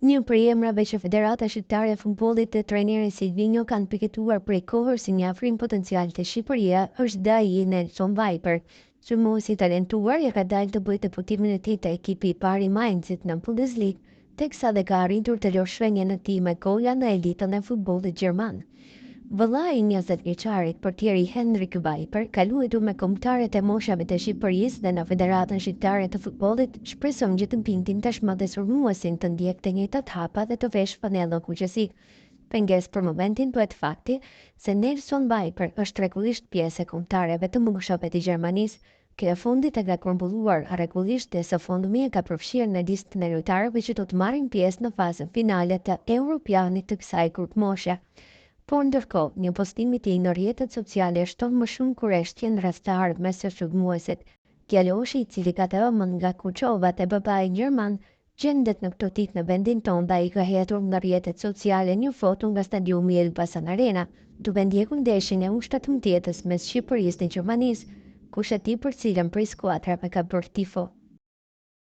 Një prej emrave që Federata Shqiptare e Futbollit dhe trajneri Silvinjo kanë piketuar prej kohësh si një afrim potencial te Shqipëria është dhe ai i Nelson Weiper. Sulmuesi i talentuar ia ka dalë të bëjë debutimin e tij te ekipi i parë i Mainzit në Bundesligë, teksa dhe ka arritur të lërë shenjën e tij me gola në elitën e futbollit gjerman. Vëllai i 20 vjeçarit, portieri Henrik Weiper, ka luajtur me kombëtaret e moshave të Shqipërisë dhe në Federatën Shqiptare të Futbollit shpreson që të bindin tashmë dhe sulmuesin të ndjekë të njëjtat hapa dhe të veshë fanellën kuqezi. Pengesë për momentin bëhet fakti se Nelson Weiper është rregullisht pjesë e kombëtareve të moshave të Gjermanisë. Kjo e fundit e ka grumbulluar rregullisht dhe së fundmi e ka përfshirë në listën e lojtarëve që do të marrin pjesë në fazën finale të Europianit të kësaj grupmoshe. Por ndërkohë, një postim i tij në rrjetet sociale shton më shumë kureshtjen rreth të ardhmes së sulmuesit. Djaloshi, i cili ka të ëmën nga Kuçova dhe babain gjerman, gjendet në këto ditë në vendin tonë dhe ai ka hedhur në rrjetet sociale një foto nga stadiumi Elbasan Arena, duke ndjekur ndeshjen e U 17-s mes Shqipërisë dhe Gjermanisë, kush e di për cilën prej skuadrave ka bërë tifo.